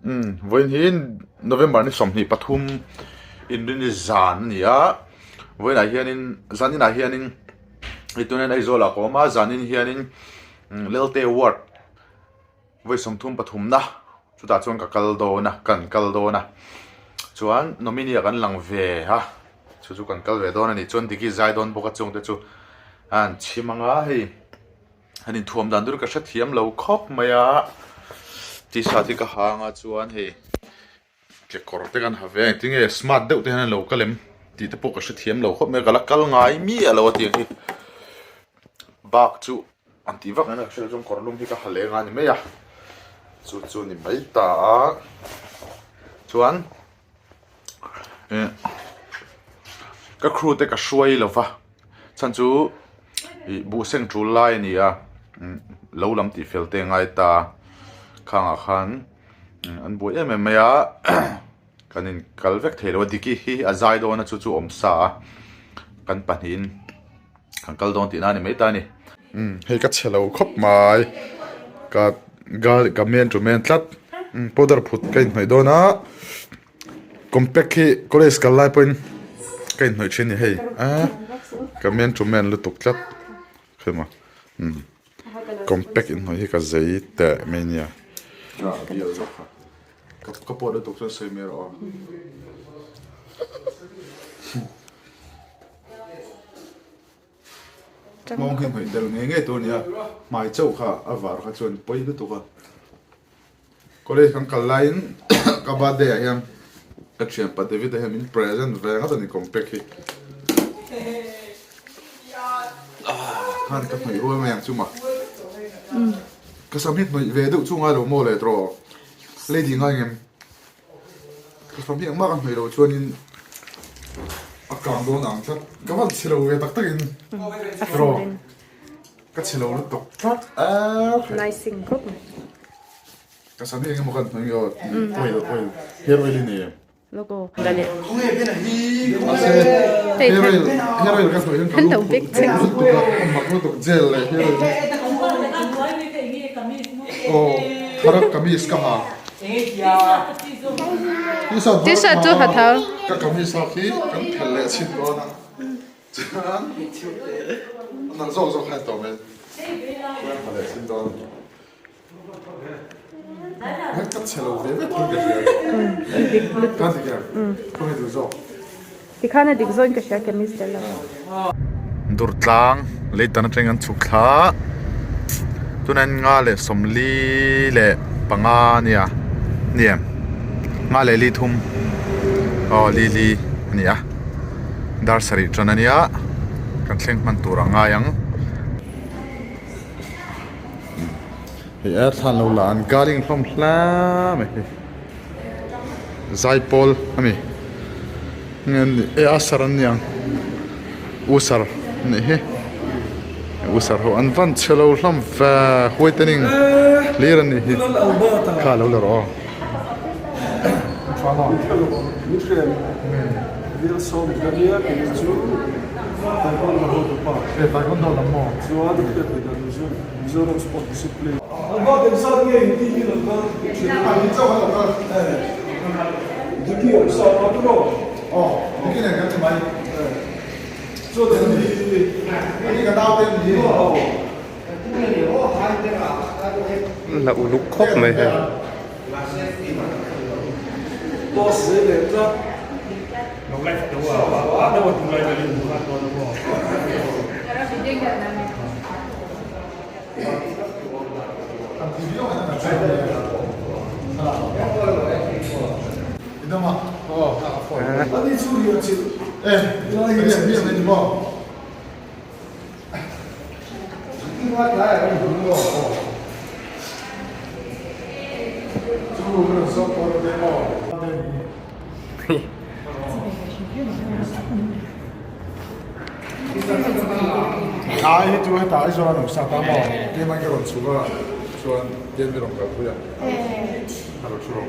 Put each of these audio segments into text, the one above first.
Umm vawiin hi November ni 23 inrini zan a ni a, vawiinah hianin zaninah hianin hei tunah hian Aizawl ah ka awm a, zanin hianin Lelte ward vawi 33 na chutah chuan ka kal dawn a kan kal dawn a chuan nominee ah kan lang ve a chu chu kan kal ve dawn a ni chuan Diki zai dawn bawk a chungte chu a an chhim ang a hei. Han inthuam dan tur ka hrethiam lo khawp mai a t-shirt hi ka hang a chuan hei kekawr te kan ha ve a engtin nge smart deuh te hian an lo kal em tih te pawh ka hrethiam lo khawp mai a ka la kal ngai miah lo a tiang hi bak chu an tih vak ang a ka hriat chuan kawr lum hi ka ha leng a ni mai a chu chu ni mai ta a chuan eh ka crew te ka hruai lo va chhan chu ih buh seng tul lai a ni a lo lam tih fel te a ngai ta khangah khan an buai em em mai a kan in kal vek thei lo a Diki hi a zai dawn a chu chu awm sa a kan pahnihin kan kal dawn tihna a ni mai ta a ni. Umm hei ka chhe lo khawp mai ka gal ka men to men tlat umm powder phut ka inhnawih dawn a compact hi college kal lai pawhin ka inhnawih thin a ni hei a ka men to men lutuk tlat hema umm compact inhnawih hi ka zei teh mai nia. Ka pawt lutuk chuan sawi mai rawh aw. Nghawng hi hmawih tel ngei ngei tur a ni a, hmai chauh kha a var kha chuan pawi lutuk a. College kan kal laiin ka birthday ah hian ka thianpa David-a hian min present ve ngawt a ni compact hi. Khan ka hnawih rual mai ang chu ma. Ka sam hi hnawih ve deuh chu ngai lo maw le tawh lady ngai ngem. Ka sam hi engmah ka hnawih loh chuanin a kang dawn ang tlat. Ka van chhe lo ve tak takin tiraw ka chhe lo lutuk tlat a. Ka sam hi engemaw ka hnawih nge aw oil oil hair oil i nei em? Logo. T-shirt chu ha tho. Tikhan a dik zawin ka hria chemist tel lo. Durtlang leitan atangin an chhuk thla tunah hian nga leh sawmli leh panga a nia ni em nga leh li thum aw li li a ni a dar sarih tan a nia kan thleng hman tur a ngai ang. Hei a thlan lo la an garden hlawm hla mai hi zaipawl a ni nge an nih e usher an ni ang usher a nih hi usher ho an van chhe lo hlawm ve whitening hlir an nih hi kha lo la rawh aw. Mizoram Sport Discipline. Albert engzat nge in tih hi lo kal thin a? Pahnih chauh a lo kal. Diki awm sa a tu rawh. Aw, Diki nen kan ni mai. Chuan an ni. Ani ka nau te an ni. La uluk khawp mai hei. Boss zei leh tlat. Ai hi chu heta Aizawl an awm sa ta maw keimah ka rawn chhuk a chuan tlem te rawn kalpui a a rawn thu rawh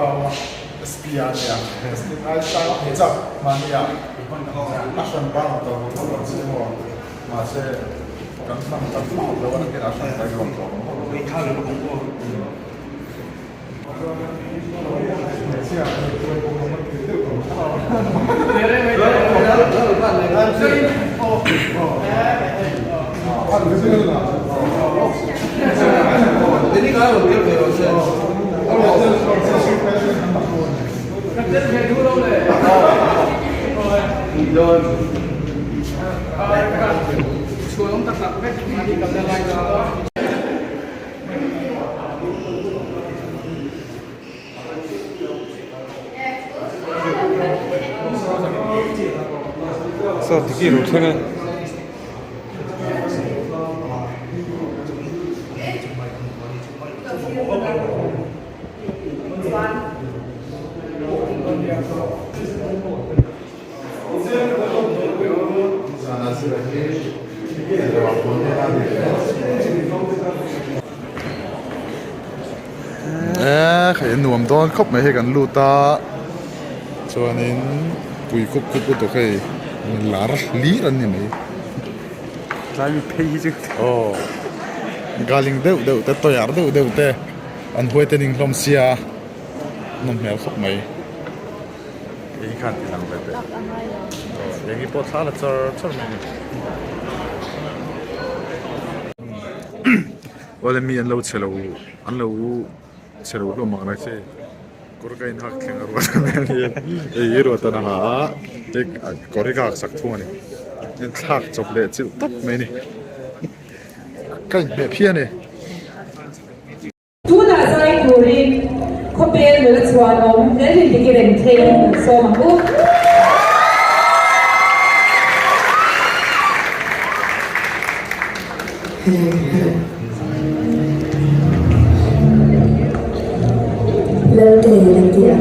pa awm a, SP-a a nia. Ai chak mahnia a hran pa ang tawh lo ang che maw? Mahse kan hman tak thlawt lo a nakin a hran tak rawn tawh ang Saw diki ro thleng e. Eee hei a nuam dawn khawp mai hei kan lut a chuanin pui khup khup lutuk hei lar hlir an ni mai. Tlai mi phei hi chu. Aw galing deuh deuh te tawih ar deuh deuh te an huai te ning hlawm sia nawm hmel khawp mai. Eng khan ti lang ve teh. Aw eng hi pawh thla la char char mai a ni. Awle mi an lo che lo an lo che lo hlawm ang che kawr ka inhak thleng a ruat a nia hei hi ruat an ha a hei kawr hi ka hak sak thung a ni inthlak chawp leh chilh tawp mai a ni ka inhmeh phian e. Tunah zai turin khawpel nula chhuanawm Lalrin Diki Rengthei kan sawm ang u. Lalte an ti a.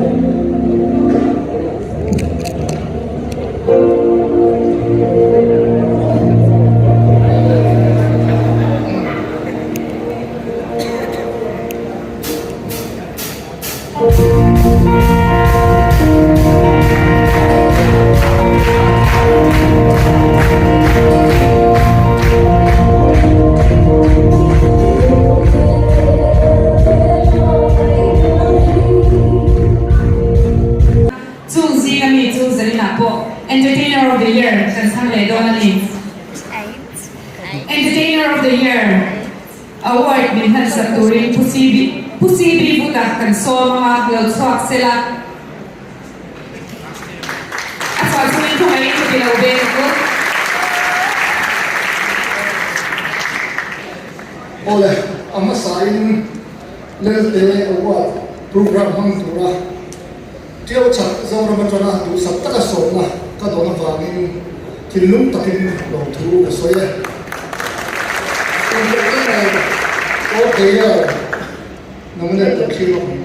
Chung zinga mi chu Zarina pawh Entertainer of the Year kan chhang leh dawn a ni. Entertainer of the Year Award min hmansak turin Pu CB Pu CB Vuta kan sawm anga lo chhuak sela. A chhuah chungin thu mai ka ti lo ve ka ku. Awle, a hmasain Lelte Award Programme hmang tura Tiau chak Zoram atanga duhsak taka sawmna ka dawn avangin thinlung takin lawmthu ka sawi e. Entertainer of the Year nominate kan thlir bawk ang.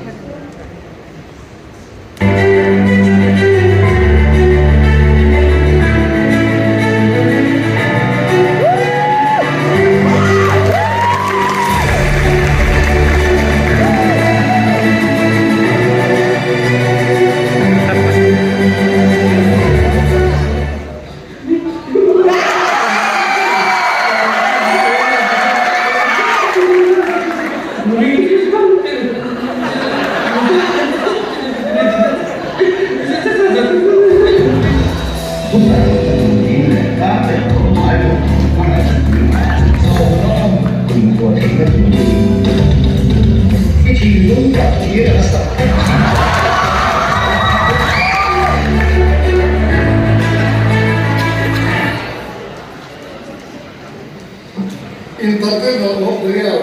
Entertainer of the Year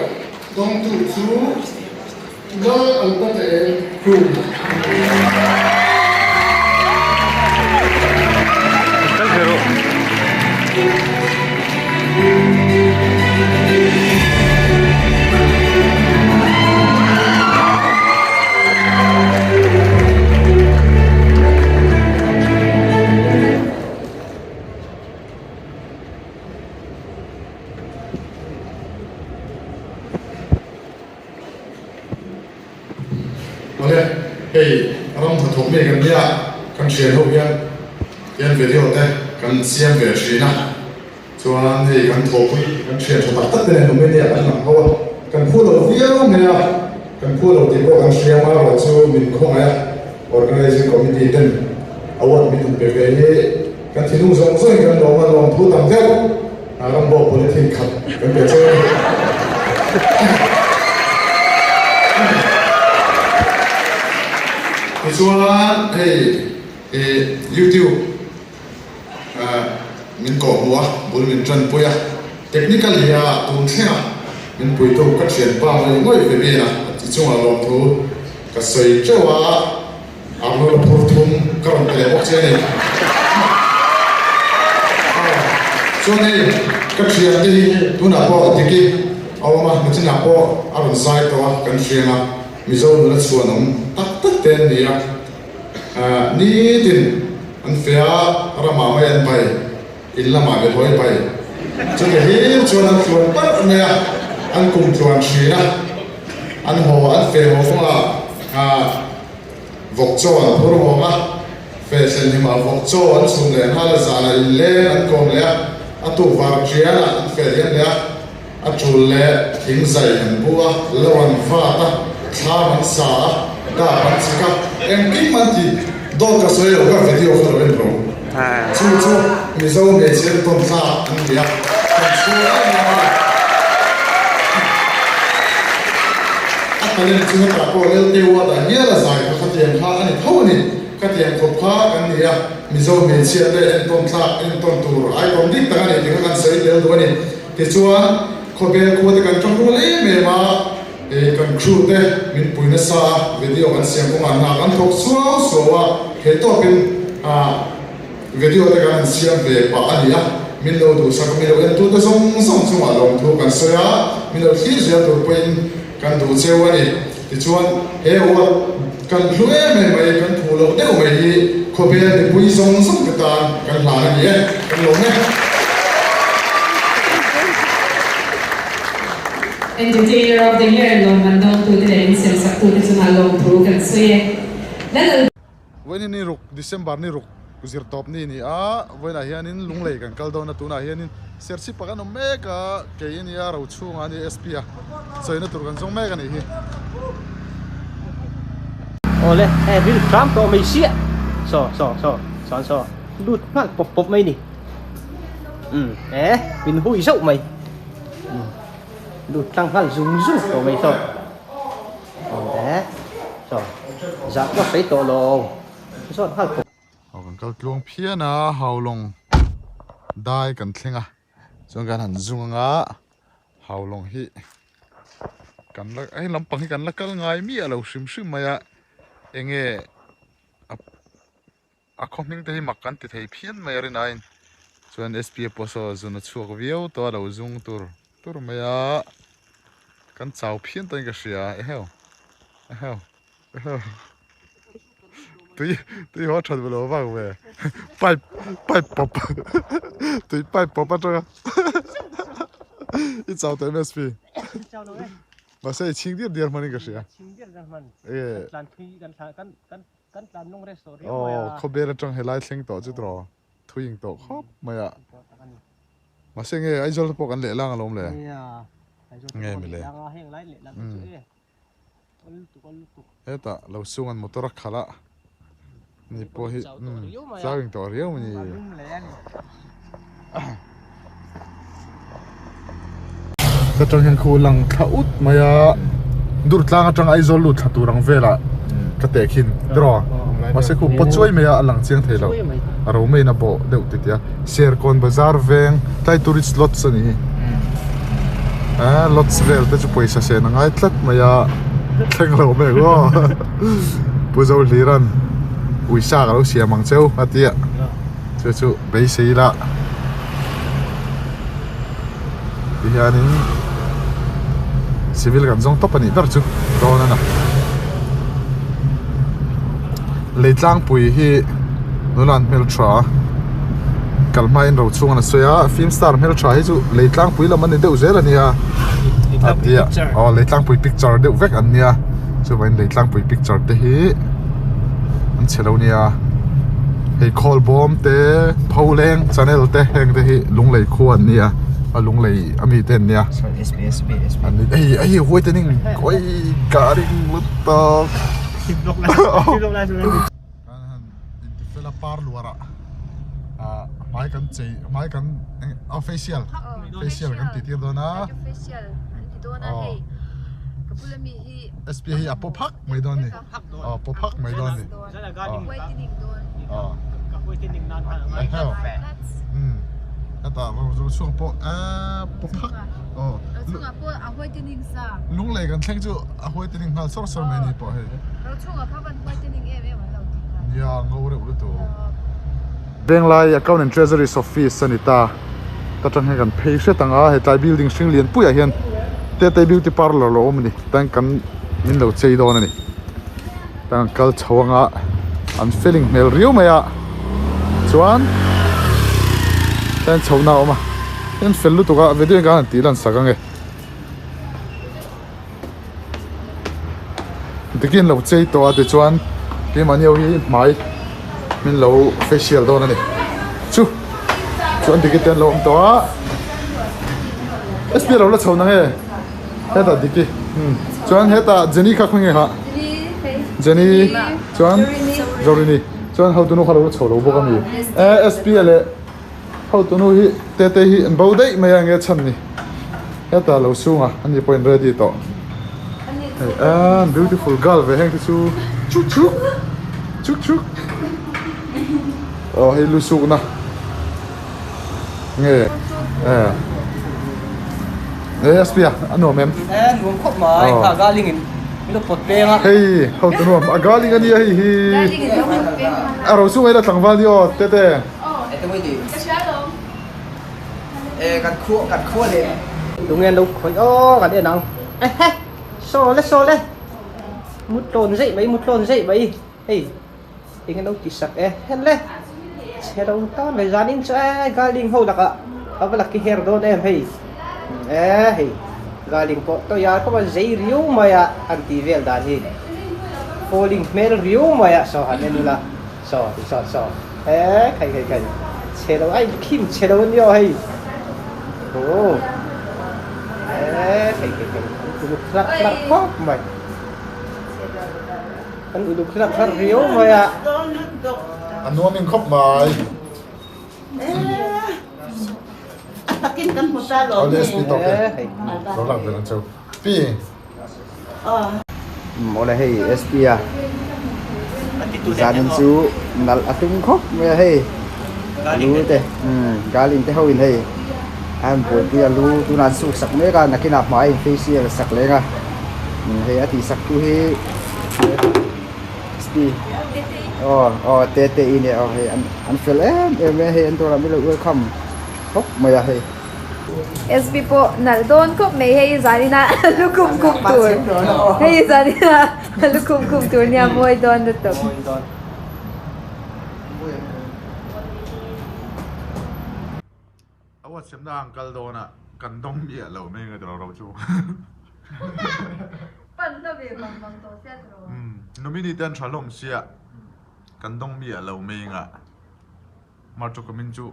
dawngtu chu Lal Albert and Crew. Kal ve rawh. Awle. Hei ram hnathawk mi kan nia, kan thian ho hian hian video te kan siam ve thin a, chuan hei kan thawhpui kan thian tha tak tak te nen awm in nia kan lang ho a, kan phu lo viau mai a, kan phu lo tih pawh kan hria amaherawh chu min khawngaih a, Organizing Committee ten award min han pe ve hi kan thinlung zawng zawngin kan lawm a, lawmthu tam deuh rambo polythene khat kan pe che a ni. Tichuan hei YouTube min kawhhmuh a, bul min tanpui a, technically a tun thleng a min puitu ka thianpa ngawih ngawih ve vel a, i chungah lawmthu ka sawi teuh a, Arnold a phur thum ka rawn pe leh bawk che a ni. Chuan hei ka thiante hi tunah pawh Diki a awm a, nachinah pawh a rawn zai tawh a, kan hriang a, Mizo nula chhuanawm tak tak te an ni a. Nitin an feh a, ramah mai an pai, in lamah be hawi pai. Chumi hlir chuan an tluan parh mai a, an kum tluan thin a, an haw an feh haw kawngah vawk chaw an phur hawng a, feh thlen hlimah vawk chaw an chhum leh nghal a, zanah inleng an kawm leh a, a tuk var tianah an feh liam leh a. A tul leh thing zai an bu a, lo an vat a, thlam an sa a, dap an chik a, engkim an ti. Dawt ka sawi lo, ka video kha lo en ro. Chu chu Mizo hmeichhe an tawn thlak an ni a, kan chhung em em a ni. A talent chu hetah pawh Lelte Ward-ah hial a zai kha khatiang kha a ni tho a ni. Khatiang khawp kha kan ni a, Mizo hmeichhia te entawn thlak, entawn tur icon dik tak a ni tih kha kan sawi tel duh a ni. Tichuan, khawvel khua te kan tang rual em em a, ih kan crew te min pui nasa a, video kan siam kawngah hna kan thawk suau suau a, theihtawpin ah video te kan han siam ve pah a ni a, min lo duhsak a, mi lo entu te zawng zawng chungah lawmthu kan sawi a, min lo thlir zel tur pawhin kan duh cheu a ni. Tichuan, he award kan hlu em em mai, kan phu loh deuh mai hi khawvel mipui zawng zawng te tan kan hlan a ni e, kan lawm e. Entertainer of the Year lawmman dawngtute leh insiamsaktute chungah lawmthu kan sawi e. Lal. Vawiin ni ruk, December ni ruk zir tawp ni a ni a, vawiinah hianin Lunglei kan kal dawn a, tunah hianin Serchhip ah kan awm mek a, kei a nia Rochhunga a nia SP a sawina tur kan zawng mek a nih hi. Awle, hei ril hram tawh mai siah, saw saw saw sawn saw lut nghal pawp pawp mai ni, umm e min hui zauh mai, umm lut tlang nghal zung zung tawh mai saw. Aw kan kal tluang phian a Haulawng dai kan thleng a chuan kan han zung anga Haulawng hi kan la hei lampang hi kan la kal ngai miah lo hrim hrim mai a enge a A khaw hming te hi mak kan ti thei phian mai a rinaiin chuan SPA pawh saw zun a chhuak viau tawh a lo zung tur tur mai a kan chau phian tawhin ka hria eheu eheu eheu tui tui haw that lo vak ve pipe pipe pawp tui pipe pawp atanga i chau tawh em SP mahse i chhing diar diar hmanin ka hria e Kan tlan lung rest tawh riau mai a. Aw, khawbel atang helai thleng tawh chu tawh thuing tawh khawp mai a. Mahse nge Aizawl te pawh kan leh lang alawm le. Nia, Aizawl te pawh kan leh lang a, heng lai leh lam te chu e. Awl lutuk, awl lutuk. Hetah lo sung an motor a khalh a. Ni pawh hi chau ing tawh riau mai ni. A lum leh a ni. Ka tang hian khu lang thla ut mai a dur tlang atang Aizawl lut thla tur ang velah ka teh khin draw mahse khu pawt chuai mai a a lang chiang thei lo a ro mai in a bawh deuh ti tia Serkawn bazar veng tlai tourist lots a ni hi ah lots vel te chu pawisa sen a ngai tlat mai a thleng lo mek aw Pu Zohliran uisa ka lo siam ang cheu a tia. Chu chu beisei ila tihianin civil kan zawng tawp a nih ber chu dawn a na lei tlangpui hi nula an hmeltha a kal hmain ro chhung an sawi a film star hmeltha hi chu lei tlangpui lam a ni deuh zel a nia a tia aw lei tlangpui picture deuh vek an nia chuvangin lei tlangpui picture te hi. An chhe lo nia. Hei khawl bawm te pholeng channel te heng te hi lunglei khua an nia a lunglei a mi te an nia. An ni hei hei huaitening kawi garing lutuk. Kan han intifel a par luar ah ah hmai kan chei hmai kan eng ah facial facial kan tih tir dawn a facial an ti dawn a hei ka bula mi hi SP hi a paw phak mai dawn a ni aw paw phak mai dawn a ni whitening dawn aw umm hetah chhungah pawh eee paw phak aw chhungah pawh a whitening sa lunglei kan thleng chu a whitening nghal sawr sawr mai a ni pawh hei Rochhunga kha van whitening em em an lo ti kha. Nia ngo reuh lutuk. Venglai Account and Treasuries Office a ni ta. Ta tang hian kan phei hret ang a, hetlai building hring lian puiah hian Tete Beauty Parlour lo awm a ni. Tan kan min lo chei dawn a ni. Tan kan kal chho ang a, an feeling hmel riau mai a. Chuan tan chho na a awm a, an fel lutuk a, video in kan han tih lan sak ang e. Dikin lo chei tawh a tichuan keimahni ho hi hmai min lo facial dawn a ni chu chuan Diki te an lo awm tawh a sp a lo la chho na nge hetah Diki umm chuan hetah Jenny kha khawnge ha Jenny chuan Zorini chuan hotunu kha lo la chho lo bawk a ni e sp a leh. Hotunu hi tete hi an bo daih mai a nge chhan ni hetah lo sung a ani pawh in ready tawh hei a beautiful girl ve heng te chu chuk chuk chuk chuk aw hei lu suk na nge e e sp a a nuam em e nuam khawp mai kha galing in min lo pawt peng a hei hotunu a galing ania hei hi a ro sung ei la tlangval ni aw tete. Tunge an lo khawih aw kan en ang ehe saw le saw le mut tlawn zeih mai mut tlawn zeih mai hei eng an lo ti sak e hele chhe lo tan ve zan in chu e garling ho lakah a va laki her dawn em hei e hei garling pawh tawih a khawp a zei riau mai a an tih vel dan hi falling hmel riau mai a saw han en ula. Saw ti saw saw he khai khai khai chhe lo ai khim chhe lo ania aw hei aw he khai khai khai uluk hlarh hlarh khawp mai an uluk hlarh hlarh riau mai a a nuam in khawp mai pi Awle hei SP a zanin chu nalh a tum khawp mai a hei lu te umm garling te ho in hei a han buaipui a lu tunah an suk sak mek a nakinah hmai in facial sak leng a hei a tih sak tu hi SP aw aw te te i nia aw hei an fel em em mai a hei an dawrah min lo welcome khawp mai a hei. SB pawh nalh dawn khawp mai hei zanin a lukhum khum tur hei zanin a lukhum khum tur nia mawi dawn lutuk. A WhatsApp na ang kal dawn a kan dawng miah lo mai nge tiro ro chu. Pan hla ve bang bang tawh sia tiro. Umm nominee te an tha hlawm sia kan dawng miah lo mai nga. Marchokamin chu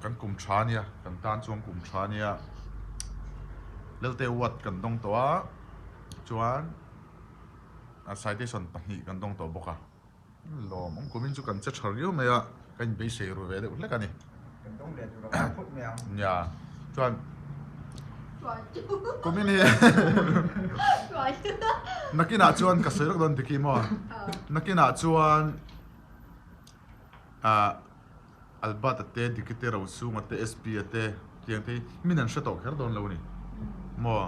kan kum tha ania, kan tan chuan kum tha ania. Lelte Award kan dawng tawh a, chuan a citation pahnih kan dawng tawh bawk a. Lawm awm kumin chu kan che tha riau mai a, ka inbeisei ru ve deuh hlek a ni. Kan dawng leh tur a kal phawt mai ang. Nia, chuan kumin hi nakinah chuan ka sawi lawk dawn Diki maw? Nakinah chuan. Ah Albert a te Diki te Rochhunga te SP a te tiang te hi min an hre tawh kher dawn lo a ni maw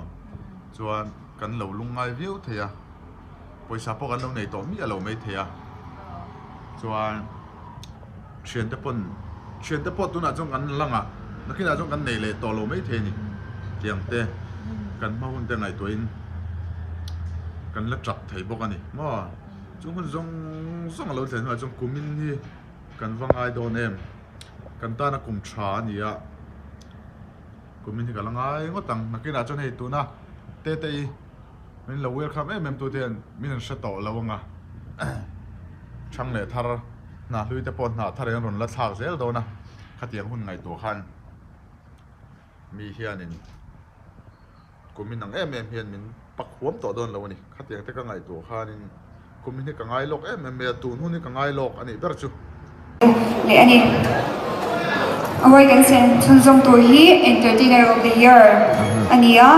chuan kan lo lungngai viau thei a pawisa pawh kan lo nei tawh miah lo mai thei a chuan thiante pawn thiante pawh tunah chuan kan lang a nakinah chuan kan nei leh tawh lo mai thei a ni tiang te kan hma hun te ngaihtuahin kan la tap thei bawk a ni maw. Chu hun zawng zawng a lo thlen hnuah chuan kumin hi kan va ngai dawn em? Kan tana kum tha a ni a, kumin hi ka la ngai ngawt ang. Nakinah chuan hei tuna Tetei min lo welcome em em tute hian min an hre tawh lo ang a. Ṭhang leh thar hnah hlui te pawh hnah thar in an rawn la thlak zel dawn a, khatiang hun ngaihtuah khan mi hianin kum in ang em em hian min pak huam tawh dawn lo a ni. Khatiang te ka ngaihtuah khanin kum in hi ka ngai lawk em em mai a, tun hun hi ka ngai lawk a nih ber chu. Leh a ni. Award kan sem chhunzawm tur hi Entertainer of the Year a ni a,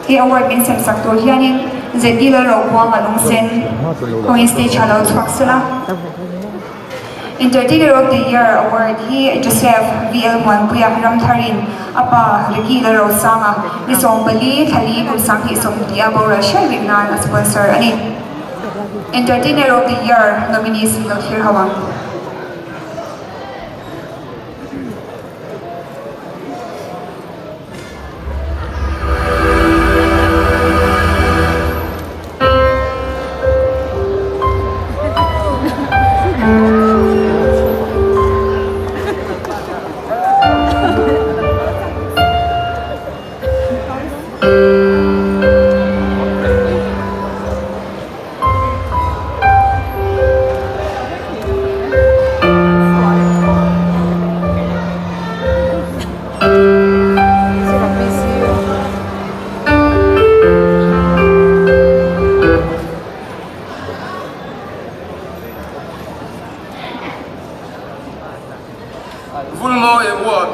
he award min sem sak tur hianin ZD Lalrobuanga lungsen kawngin stage ah lo chhuak sela. Entertainer of the Year award hi Joseph VL Muanpuia Ramtharin a pa Ricky Lalrosanga ni 14 thlali kum 2020 a boral hriat rih nan a sponsor a ni. Entertainer of the Year nominees lo thlir ho ang. Vulmawi Award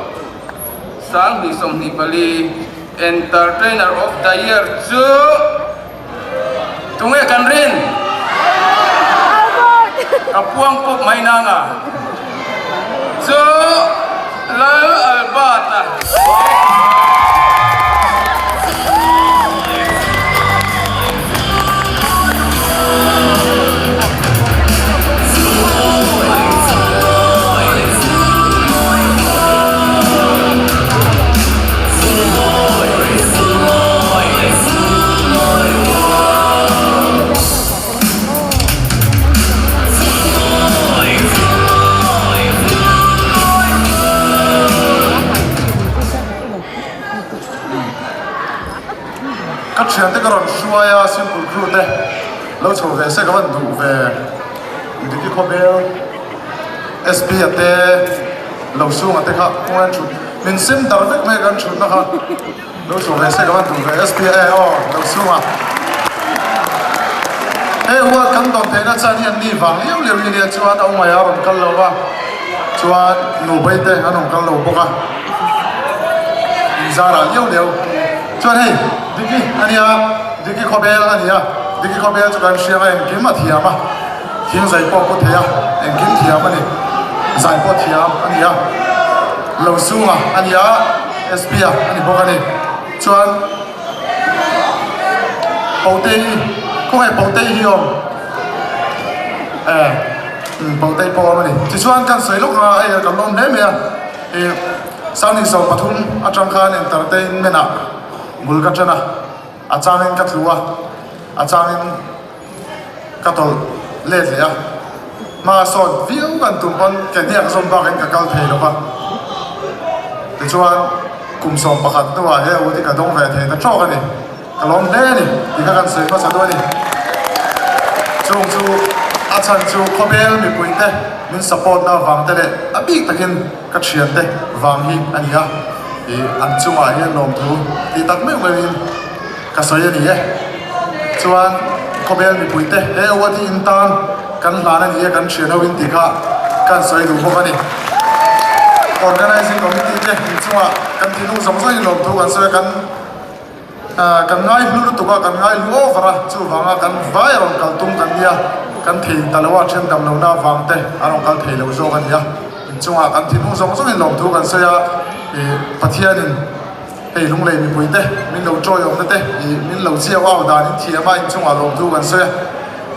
2024 Entertainer of the Year chu tunge kan rin? Ka puang pawp mai nanga chu Lal Albert-a. Ka thiante ka rawn hruai a simple crew te lo chho ve se ka van duh ve Diki Khawbel SP a te lo chhunga te kha kawng an thut min sim dar vek mai kan thutna kha lo chho ve se ka van duh ve SP a e aw lo chhunga hei huat kan dawn theihna chuan hi an ni vang liau liau hi ania chuan a awmai a rawn kal lo va chuan nubai te an rawn kal lo bawk a inzarah liau liau chuan hei Diki ania Diki Khawbel ania Diki Khawbel chu kan hriang a engkim a thiam a. Thing zai pawh pawh thei a, engkim thiam a ni. Zai pawh thiam a ni a, lo sunga a ni a, SP-a a ni bawk a ni. Chuan Potei hi, khawngaih Potei hi awm? Eh, umm Potei pawh awm a ni. Tichuan kan sawi lawk anga hei kan lawm hle mai a, ih 2013 atang khan entertainment ah bul ka ṭan a, a changin ka tlu a, a changin. Ka tawlh let leh a, hma sawt viau kan tum pawn ke hniak zawm bakin ka kal thei lo va. Tichuan, kum 11 hnuah he u hi ka dawng ve thei ta tawk a ni. Ka lawm hle a ni tih kha kan sawi hmasa duh a ni. Chung chu a chhan chu khawvel mipuite min support na vang te leh a bik takin ka thiante vang hi a ni a, ih an chungah hian lawmthu tih tak meuh meuhin Ka sawi a ni e. Chuan khawvel mipuite he award hi in tan kan hlan a ni e, kan thian ho in tih kha kan sawi duh bawk a ni. Organizing Committee te inchungah kan thinlung zawng zawng in lawmthu kan sawi a, kan kan ngai hlu lutuk a, kan ngai hlu over a, chuvanga kan vai a rawn kal tum kan nia, kan thei ta lo a, then dam lohna avang te a rawn kal thei lo zawk a ni a. Inchungah kan thinlung zawng zawng in lawmthu kan sawi a, ih Pathianin. Hei lunglei mipui te min lo tawiawmna te ih min lo chiau au dan in thiam a inchungah lawmthu kan sawi a,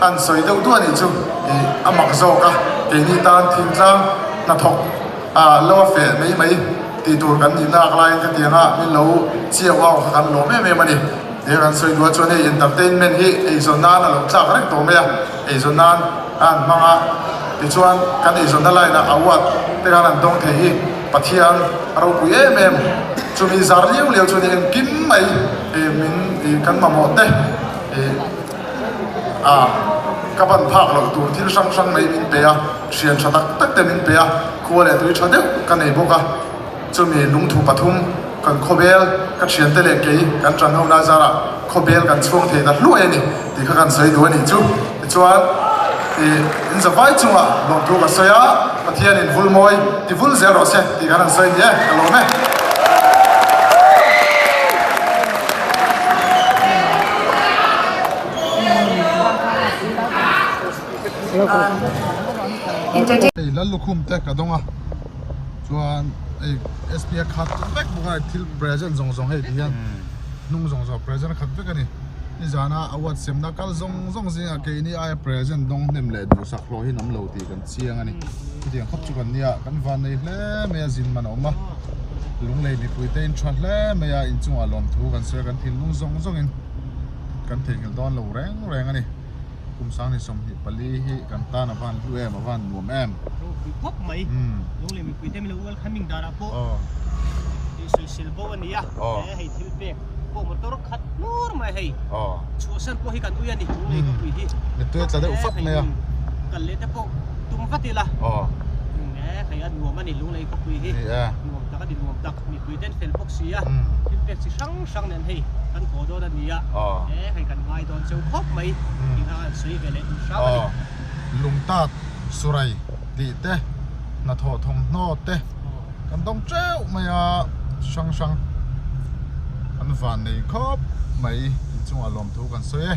an sawi deuh duah anih chu ih a mak zawk a, keini tan thingtlang hnathawk ah lo a feh mai mai tih tur kan nih nak laiin ka tiang a min lo chiau au kha kan lawm em em a ni. He kan sawi duah chuan hei entertainment hi eizawn nan a lo tlak reng tawh mai a, eizawn nan a an hmang a, tichuan kan eizawnna line ah award te khan an dawng thei hi. Pathian a ropui em em, chumi zar liau liau chu ni engkim mai ih min ih kan mamawh te ih ah Ka ban phak loh tur thil hrang hrang mai min pe a, thian tha tak tak te min pe a, khua leh tui tha deuh ka nei bawk a. Chumi lungthu pathum kan khawbel ka thiante leh kei kan tan ho na zarah khawbel kan chhuang thei ta hluai a ni tih kha kan sawi duh a nih chu. Tichuan ih in zavai chungah lawmthu ka sawi a, Pathianin vul mawi ti vul zel rawh se tih kan han sawi ni e, ka lawm e. Hei Lallukhum te ka dawng a chuan hei SP a khat vek bawk a thil present zawng zawng hei ti hian hnung zawng zawng present a khat vek a ni nizana award semna kal zawng zawng zingah keini aia present dawng hnem leh duhsak hlawh hi an awm lo tih kan chiang a ni chutiang khawp chu kan nia kan van nei hle mai a zin man a awm a lunglei mipui te in tha hle mai a inchungah lawmthu kan sawi a kan thinlung zawng zawngin kan theihnghilh dawn lo reng reng a ni. Kum sangni 24 hi kan tan a van hlu em a van nuam em. Ropui khawp mai. Lunglei mipui te milo welcoming danah pawh tih sawisel bo a ni a. He hei thil pek pawh motor khat hlur mai hei. Chhuahsan pawh hi kan ui a ni Lunglei khawpui hi. Mittui a tla deuh fap mai a. Kal leh te pawh tum vat ila. He hei a nuam a ni Lunglei khawpui hi. Nuam tak a ni nuam tak. Mipui te an fel bawk si a. Thil pek chi hrang hrang nen hei kan haw dawn a ni a. He hei kan ngai dawn cheu khawp mai tih kha an sawi ve leh duh hrang a ni. Lungtat Surai tih te hnathawh thawmhnaw te kan dawng teuh mai a hrang hrang kan van nei khawp mai inchungah lawmthu kan sawi e.